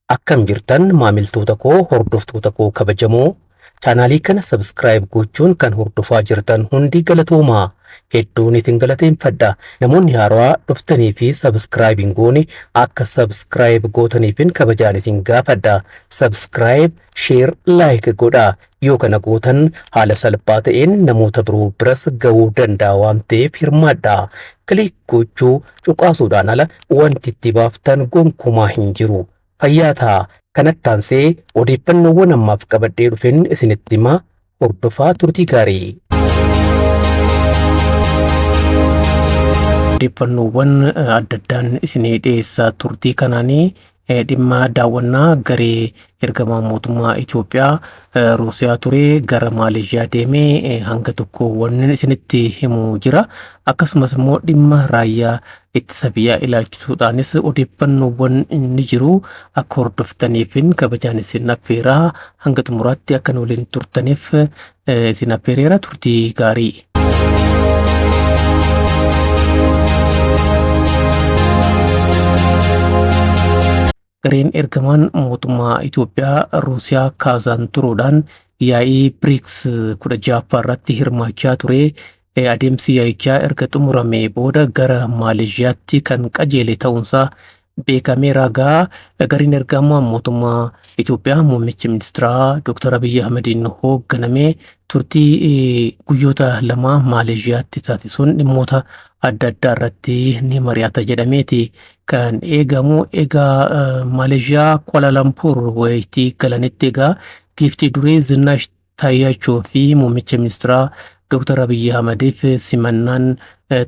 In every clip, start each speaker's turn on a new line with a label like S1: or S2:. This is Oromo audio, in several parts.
S1: Akkam jirtan maamiltoota koo, hordoftoota koo kabajamoo? Chaanaalii kana subscribe gochuun kan hordofaa jirtan hundi galatoomaa. Hedduun isin galateeffadha. Namoonni haarawaa dhuftanii fi subscribe hin goone akka subscribe gootaniifin kabajaan isin gaafadha. Subscribe, share, like godhaa. Yoo kana gootan haala salphaa ta'een namoota biroo biras ga'uu danda'a waan ta'eef hirmaadhaa. Click gochuu, cuqaasuudhaan ala wanti itti baaftan gonkumaa hin jiru. Fayyaa ta'aa. Kanatti aansee odeeffannoowwan ammaaf qabadhee dhufen isinitti hima. Hordofaa, turtii gaarii. Odeeffannoowwan adda addaan isinii dhiyeessaa turtii kanaanii dhimma daawwannaa garee ergamaa mootummaa Itoophiyaa Ruusiyaa ture gara Maaleeshiyaa deemee hanga tokko wanni isinitti himu jira. Akkasumas immoo dhimma raayyaa ittisa biyyaa ilaalchisuudhaanis odeeffannoowwan ni jiru. Akka hordoftaniifin kabajaan isin affeeraa, hanga xumuraatti akka nu waliin turtaniif isin affeereera, turtii gaarii. Gareen ergamaan mootummaa Itoophiyaa Ruusiyaa Kaazaan turuudhaan yaa'ii BRICS 16ffaa irratti hirmaachaa ture. Adeemsi yaa'ichaa erga xumuramee booda gara Maaleeshiyaatti kan qajeele ta'uunsaa beekameera. Egaa gareen ergamaa mootummaa Itoophiyaa muummicha ministeeraa Dr. Abiyyi Ahmediin hoogganamee turtii guyyoota 2 Maaleeshiyaatti taasisuun dhimmoota adda addaa irratti ni mari'ata jedhameeti kan eegamu. Egaa Maaleeshiyaa Kuala Lumpur wayitii galanitti egaa giiftii duree Zinnaash Taayyachoo fi muummicha ministeeraa Dr. Abiyyi Ahmediif simannaan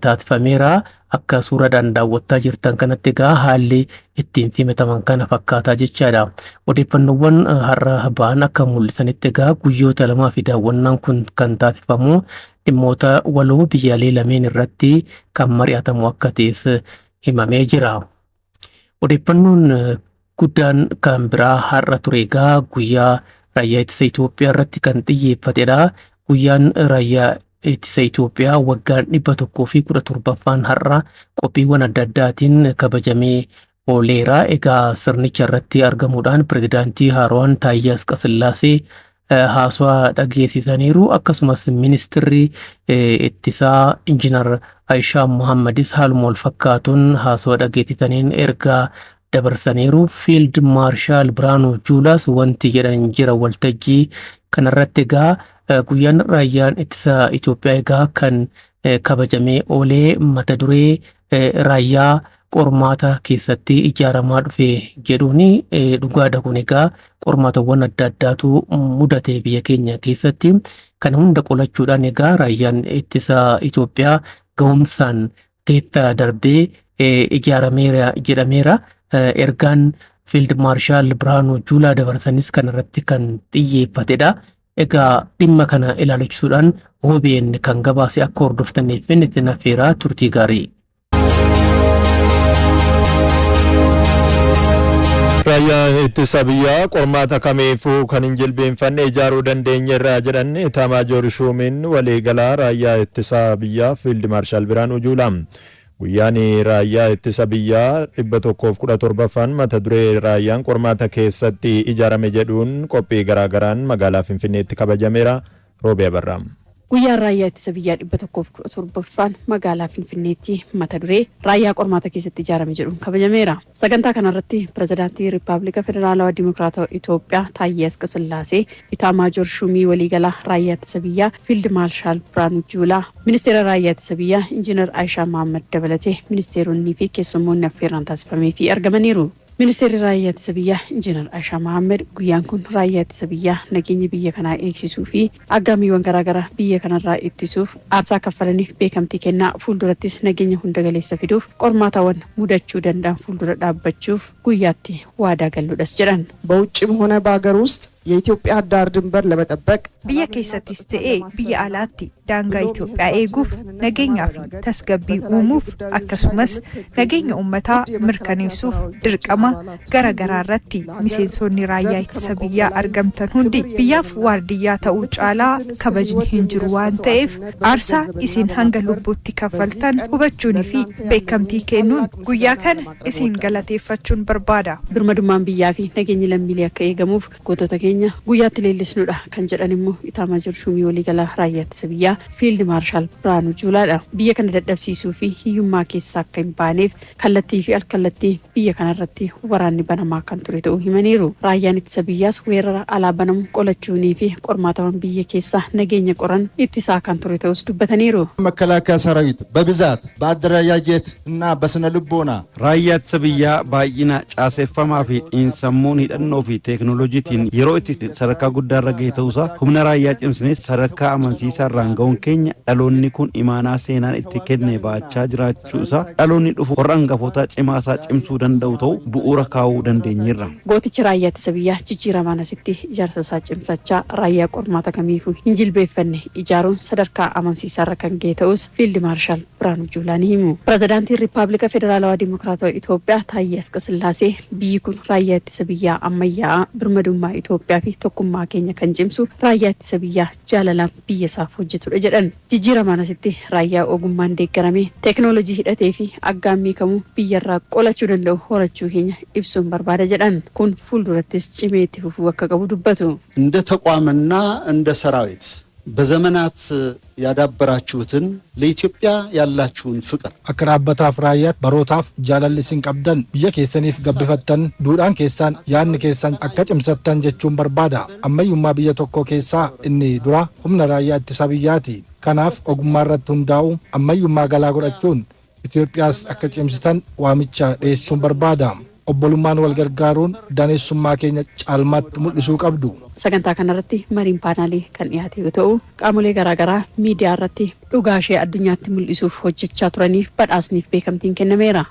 S1: taasifameera. Akka suuraadhaan daawwattaa jirtan kanatti egaa haalli ittiin simataman kana fakkaataa jechaadha. Odeeffannoowwan har'a ba'an akka mul'isanitti egaa guyyoota 2 fi daawwannaan kun kan taasifamu dhimmoota waloo biyyaalee lameen irratti kan mari'atamu akka ta'es himamee jira. Odeeffannoon guddaan kan biraa har'a ture egaa guyyaa raayyaa ittisa Itoophiyaa irratti kan xiyyeeffatedha. Guyyaan raayyaa ittisa Itoophiyaa waggaan 117ffaan har'a qophiiwwan adda addaatiin kabajamee ooleera. Egaa sirnicha irratti argamuudhaan pirezidaantii haaraan Taayyee Asqasillaasee haasawaa dhageessisaniiru. Akkasumas ministirri ittisaa Injiinar Ayishaa Muhammadis haaluma wal fakkaatuun haasawaa dhageessisaniin ergaa dabarsaniiru. Fiild Maarshaal Biraanuu Juulaas wanti jedhan jira waltajjii kanarratti. Egaa guyyaan raayyaan ittisa Itoophiyaa egaa kan kabajamee oolee mata duree "Raayyaa qormaata keessatti ijaaramaa dhufe" jedhuuni. Dhugaadha, kun egaa qormaatawwan adda addaatu mudate biyya keenya keessatti. Kan hunda qolachuudhaan egaa raayyaan ittisa Itoophiyaa ga'umsaan keessa darbee ijaarameera jedhameera. Ergaan Fiild Maarshaal Biraanuu Juulaa dabarsanis kan irratti kan xiyyeeffatedha. Egaa dhimma kana ilaalchisuudhaan OBN kan gabaase akka hordoftaniif itti affeeraa, turtii gaarii.
S2: Raayyaa ittisa biyyaa qormaata kamiifuu kan hin jilbeenfanne ijaaruu dandeenyeerra jedhan Itaamaajoor Shuumiin waliigalaa raayyaa ittisa biyyaa Fiild Maarshaal Biraanuu Juulaa. Guyyaan raayyaa ittisa biyyaa 117ffaan mata duree "Raayyaan qormaata keessatti ijaarame" jedhuun qophii garaagaraan magaalaa Finfinneetti kabajameera. Roobee Abarraa.
S3: Guyyaan raayyaa ittisa biyyaa 117ffaan magaalaa Finfinneetti mata duree "Raayyaa qormaata keessatti ijaarame" jedhuun kabajameera. Sagantaa kanarratti Pirezidaantii Riippaabilika Federaalawaa Dimokiraatawaa Itoophiyaa Taayyee Asqasillaasee, Itaamaajoor Shuumii waliigalaa raayyaa ittisa biyyaa Fiild Maarshaal Biraanuu Juulaa, Ministeera raayyaa ittisa biyyaa Injiinar Ayishaa Mahammad dabalatee ministeeronnii fi keessummoonni affeerraan taasifamee fi argamaniiru. Ministeerri raayyaa ittisa biyyaa Injiinar Ayishaa Mahammad guyyaan kun raayyaa ittisa biyyaa nageenya biyya kanaa eegsisuu fi aggaamiiwwan garaagaraa biyya kanarraa ittisuuf aarsaa kaffalaniif beekamtii kennaa, fuuldurattis nageenya hunda galeessa fiduuf qormaatawwan mudachuu danda'an fuuldura dhaabbachuuf guyyaatti waadaa galluudhas jedhan.
S4: በውጭም ሆነ በሀገር ውስጥ የኢትዮጵያ ዳር ድንበር ለመጠበቅ
S5: Biyya keessattis ta'ee biyya alaatti daangaa Itoophiyaa eeguuf, nageenyaa fi tasgabbii uumuuf, akkasumas nageenya uummataa mirkaneessuuf dirqama gara garaa irratti miseensonni raayyaa ittisa biyyaa argamtan hundi biyyaaf waardiyyaa ta'uu caalaa kabajni hin jiru waan ta'eef, aarsaa isin hanga lubbuutti kaffaltan hubachuunii fi beekamtii kennuun guyyaa kana isin galateeffachuun barbaada.
S3: Birmadummaan biyyaa fi nageenyi lammiilee akka eegamuuf gootota keenya guyyaatti leellisnudha kan jedhan immoo Itaamaajoor Shuumii Waliigalaa Raayyaa Ittisa Biyyaa Fiild Maarshaal Biraanuu Juulaadha. Biyya kana dadhabsiisuu fi hiyyummaa keessaa akka hin baaneef kallattii fi alkallattii biyya kanarratti waraanni banamaa kan ture ta'uu himaniiru. Raayyaan ittisa biyyaas weerara alaa banamu qolachuunii fi qormaatawwan biyya keessaa nageenya qoran ittisaa kan ture ta'us dubbataniiru.
S6: መከላከያ ሰራዊት በብዛት፣ በአደረጃጀት እና በስነ ልቦና
S7: Raayyaa ittisa biyyaa baay'ina, caaseeffamaa fi xiinsammuun, hidhannoo fi teeknooloojiitiin yeroo itti sadarkaa guddaa irra ga'e ta'uusaa, humna raayyaa cimsinee sadarkaa amansiisaa irraan ga'uun keenya, dhaloonni kun imaanaa seenaan itti kenne baachaa jiraachuu isaa, dhaloonni dhufu warra hangafootaa cimaa isaa cimsuu danda'u ta'uu bu'uura kaa'uu dandeenyeerra.
S3: Gootichi raayyaa ittisa biyyaa jijjiiramaan asitti ijaarsa isaa cimsachaa raayyaa qormaata kamiifuu hin jilbeeffanne ijaaruun sadarkaa amansiisaarra kan ga'e ta'us Fiild Maarshaal Biraanuu Juulaa ni himu. Pirezidaantiin Riippaabilika Federaalawaa Dimokiraatawaa Itoophiyaa Taayyee Asqasillaasee biyyi kun raayyaa ittisa biyyaa ammayyaa'aa, birmadummaa Itoophiyaa fi tokkummaa keenya kan cimsu, raayyaa ittisa biyyaa jaalalaan biyya isaaf hojjetudha jedhan. Jijjiiramaan asitti raayyaa ogummaan deeggaramee, teeknoolojii hidhatee fi aggaammii kamuu biyyarraa qolachuu danda'u horachuu keenya ibsuun barbaada jedhan. Kun fuuldurattis cimee itti fufuu akka qabu dubbatu.
S6: እንደ ተቋምና እንደ ሰራዊት በዘመናት ያዳበራችሁትን ለኢትዮጵያ ያላችሁን ፍቅር
S8: Akka dhaabbataaf raayyaatti barootaaf jaalalli isin qabdan, biyya keessaniif gabbifattan, duudhaan keessan, yaadni keessan akka cimsattan jechuun barbaada. Ammayyummaa biyya tokko keessaa inni dura humna raayyaa ittisa biyyaati. Kanaaf ogummaa irratti hundaa'u ammayyummaa galaa godhachuun Itoophiyaas akka cimsitan waamicha dhiyeessuun barbaada. Obbolummaan wal gargaaruun daneessummaa keenya caalmaatti mul'isuu qabdu.
S3: Sagantaa kanarratti mariin paanaalii kan dhiyaate yoo ta'u, qaamolee garaagaraa miidiyaa irratti dhugaa ishee addunyaatti mul'isuuf hojjechaa turaniif badhaasniif beekamtiin kennameera.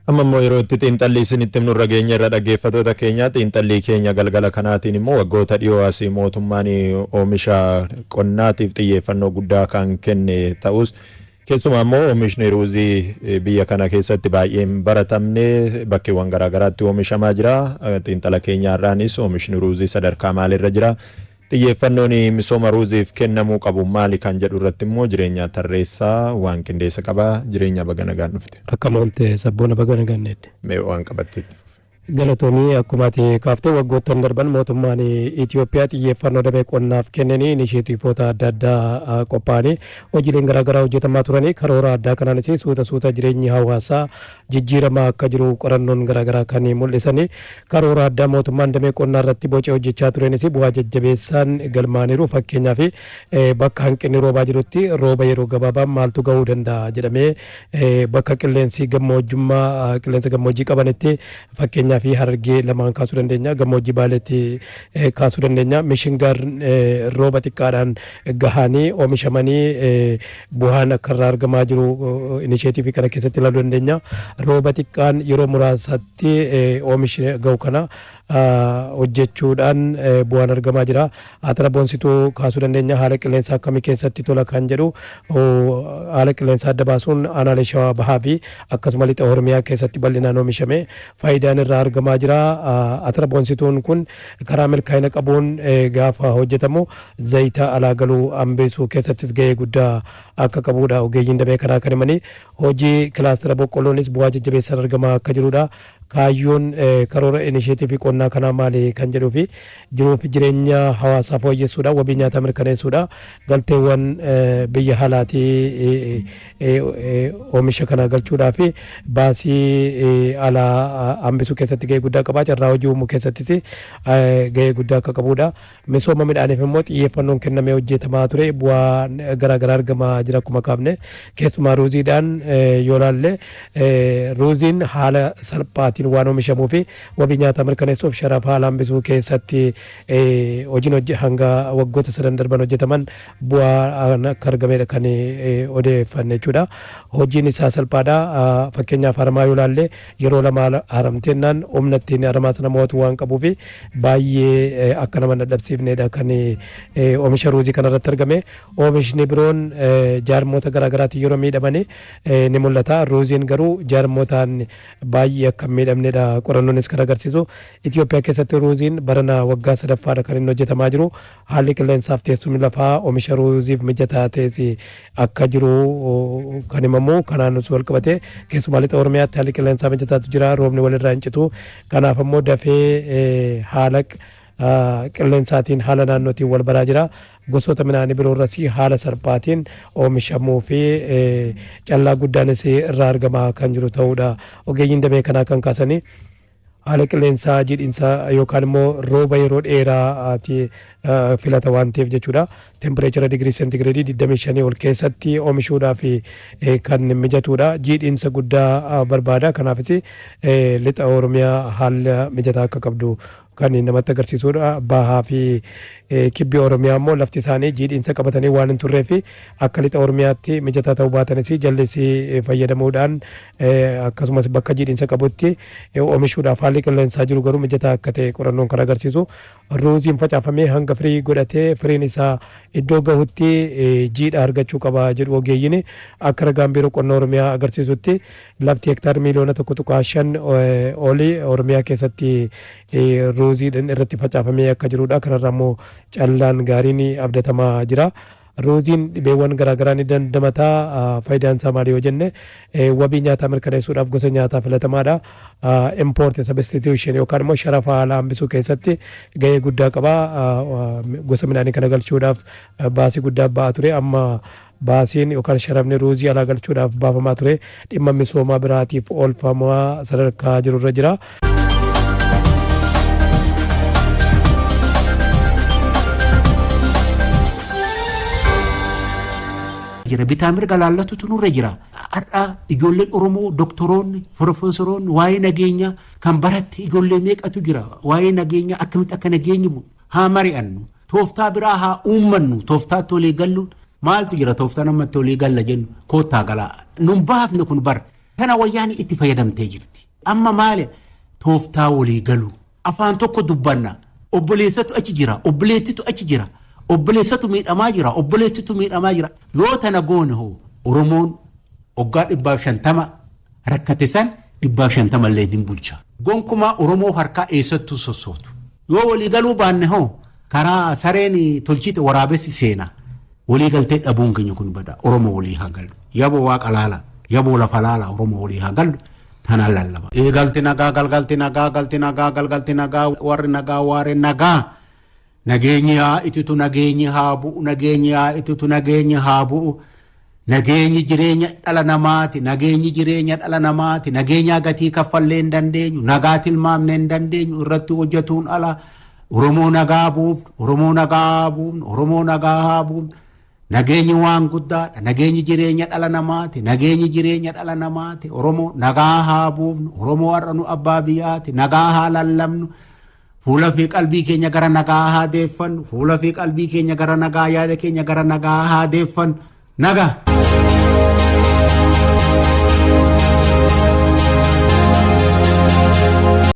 S2: Amma immoo yeroo itti xiinxallii isinitti himnu irra geenya irra, dhaggeeffatoota keenya. Xiinxallii keenya galgala kanaatiin immoo waggoota dhiyoo asii mootummaan oomisha qonnaatiif xiyyeeffannoo guddaa kan kenne ta'us, keessumaa immoo oomishni ruuzii biyya kana keessatti baay'ee hin baratamne bakkeewwan garaagaraatti oomishamaa jira. Xiinxala keenya irraanis oomishni ruuzii sadarkaa maalirra jira? Xiyyeeffannoon misooma ruuziif kennamuu qabu maali kan jedhu irratti immoo Jireenya Tarreessaa waan qindeessa qaba. Jireenya, baga nagaan dhufte.
S9: Akkam oolte, Sabboona? Baga nagaan.
S2: Mee waan qabatteetti.
S9: Galatoomii. Akkuma ati kaaftee, waggoottan darban mootummaan Itoophiyaa xiyyeeffannoo damee qonnaaf kennanii inisheetiivoota adda addaa qophaa'anii hojiileen garaagaraa hojjetamaa turanii, karoora addaa kanaanis suuta suuta jireenyi hawaasaa jijjiiramaa akka jiru qorannoon garaagaraa kan mul'isanii, karoora addaa mootummaan damee qonnaa irratti bocee hojjechaa turenis bu'aa jajjabeessaan galmaaniiru. Fakkeenyaaf, bakka hanqinni roobaa jirutti rooba yeroo gabaabaa maaltu gahuu danda'a jedhamee, bakka qilleensi gammoojjummaa, qilleensa gammoojjii qabanitti, fakkeenyaaf Harargee lamaan kaasuu dandeenya, gammoojjii Baaleetti kaasuu dandeenya, mishingaan rooba xiqqaadhaan gahanii oomishamanii bu'aan akka irraa argamaa jiru inisheetiivii kana keessatti ilaaluu dandeenya. Rooba xiqqaan yeroo muraasatti oomishi gahu kana hojjechuudhaan bu'aan argamaa jira. Atara boonsituu kaasuu dandeenya. Haala qilleensaa akkamii keessatti tola kan jedhu haala qilleensaa adda baasuun aanaalee Shawaa Bahaa fi akkasuma Lixa Oromiyaa keessatti bal'inaan oomishame faayidaan irraa argamaa jira. Atara boonsituun kun karaa milkaa'ina qabuun gaafa hojjetamu zayita alaa galuu hambisuu keessattis gahee guddaa akka qabudha ogeeyyiin damee kanaa kan himanii. Hojii kilaastera boqqolloonis bu'aa jajjabeessaan argamaa akka jirudha. Kaayyoon karoora inisheetiivii qonnaa kanaa maali kan jedhuu fi jiruuf jireenya hawaasaa fooyyessuudha, wabii nyaataa mirkaneessuudha, galteewwan biyya alaatii oomisha kana galchuudhaa fi baasii alaa hambisuu keessatti gahee guddaa qaba. Carraa hojii uumuu keessattis gahee guddaa akka qabudha. Misooma midhaaniif immoo xiyyeeffannoon kennamee hojjetamaa ture bu'aa garaagaraa argamaa jira. Akkuma kaafne, keessumaa ruuziidhaan yoo ilaalle, ruuziin haala salphaatiin salphaatiin waan oomishamuu fi wabii nyaataa mirkaneessuuf sharafa alaa hambisuu keessatti hojiin hanga waggoota sadan darban hojjetaman bu'aan akka argamedha kan odeeffanne jechuudha. Hojiin isaa salphaadha. Fakkeenyaaf haramaa yoo ilaalle, yeroo lama haramteennaan humna ittiin haramaa sana mo'atu waan qabuuf baay'ee akka nama dadhabsiifnedha kan oomisha ruuzii kanarratti argame. Oomishni biroon jaarmoota garaagaraatiin yeroo miidhamanii ni mul'ata. Ruuziin garuu jaarmotaan baay'ee akka hin miidhamnedha qorannoonis kan agarsiisu. Itoophiyaa keessatti ruuziin barana waggaa sadaffaadha kan inni hojjetamaa jiru. Haalli qilleensaaf teessumni lafaa oomisha ruuziif mijataa ta'es akka jiru kan himamu. Kanaan wal qabate keessumaa lixa Oromiyaatti haalli qilleensaa mijataatu jira. Roobni walirraa hin citu. Kanaaf immoo dafee haala qilleensaatiin, haala naannootiin wal baraa jira. Gosoota midhaanii biroo irras haala salphaatiin oomishamuu fi callaa guddaanis irraa argamaa kan jiru ta'uudha. Ogeeyyiin damee kanaa kan kaasanii haala qilleensaa jiidhinsa yookaan immoo rooba yeroo dheeraati filata waan ta'eef jechuudha. Tempereechara digirii seentigireedii 25 ol keessatti oomishuudhaaf kan mijatudha. Jiidhinsa guddaa barbaada. Kanaafis lixa Oromiyaa haala mijataa akka qabdu kan namatti agarsiisudha. Bahaa fi kibbi Oromiyaa immoo lafti isaanii jiidhinsa qabatanii waan hin turree fi akka lixa Oromiyaatti mijataa ta'uu baatanis, jallisii fayyadamuudhaan akkasumas bakka jiidhinsa qabutti oomishuudhaaf haalli qilleensaa jiru garuu mijataa akka ta'e qorannoon kan agarsiisu. Ruuziin facaafamee hanga firii godhatee firiin isaa iddoo gahutti jiidha argachuu qaba jedhu ogeeyyiin. Akka ragaan biiroo qonna Oromiyaa agarsiisutti, lafti hektaar miiliyoona 1.5 olii Oromiyaa keessatti ruuziidhaan irratti facaafamee akka jirudha. Kanarraa immoo callaan gaariin abdatamaa jira. Ruuziin dhibeewwan garaagaraa ni dandamataa. Faayidaan isaa maali yoo jenne, wabii nyaataa mirkaneessuudhaaf gosa nyaataa filatamaadha. Import substitution yookaan immoo sharafa alaa hambisuu keessatti gahee guddaa qaba. Gosa midhaanii kana galchuudhaaf baasii guddaa ba'aa ture. Amma baasiin yookaan sharafni ruuzii alaa galchuudhaaf baafamaa ture dhimma misoomaa biraatiif oolfamaa sadarkaa jirurra jira.
S10: Jira bitaa mirga laallatutu nurra jira. Har'a ijoolleen Oromoo doktoroonni, profeesoroonni waa'ee nageenyaa kan baratte ijoollee meeqatu jira? Waa'ee nageenyaa akkamitti akka nageenyi bu'u haa mari'annu. Tooftaa biraa haa uummannu. Tooftaatti walii galluun maaltu jira? Tooftaa namatti walii galla jennu koottaa galaa. Nun baafne kun bara. Kana wayyaanii itti fayyadamtee jirti. Amma maali? Tooftaa walii galu. Afaan tokko dubbanna. Obboleessatu achi jira. Obboleettitu achi jira. Obboleessatu miidhamaa jira. Obboleettitu miidhamaa jira. Yoo tana goone hoo, Oromoon waggaa 150 rakkate san 150 illee hin bulcha. Gonkumaa Oromoo harkaa eessattuu sossootu. Yoo walii galuu baanne hoo, karaa sareen tolchite waraabessi seena. Walii galtee dhabuun keenya kun bada. Oromoo walii haa galu. Yaboo waaqa laala. Yaboo lafa laala. Oromoo walii haa galu. Tanaan lallaba. Galti nagaa, galgalti nagaa, galti nagaa, galgalti nagaa, warri nagaa waaree nagaa. Nageenyi haa ititu, nageenyi haa bu'u, nageenyi haa ititu, nageenyi haa bu'u. Nageenyi jireenya dhala namaati, nageenyi jireenya dhala namaati, nageenya gatii kaffallee hin dandeenyu, nagaa tilmaamnee hin dandeenyu, irratti hojjetuun ala. Oromoo nagaa buufnu, Oromoo nagaa buufnu, Oromoo nagaa haa buufnu. Nageenyi waan guddaadha. Nageenyi jireenya dhala namaati. Nageenyi jireenya dhala namaati. Oromoo nagaa haa buufnu. Oromoo har'a nu abbaa biyyaati. Nagaa haa lallabnu. Fuula fi qalbii keenya gara nagaa haa deeffannu. Fuula fi qalbii keenya gara nagaa, yaada keenya gara nagaa haa deeffannu. Nagaa.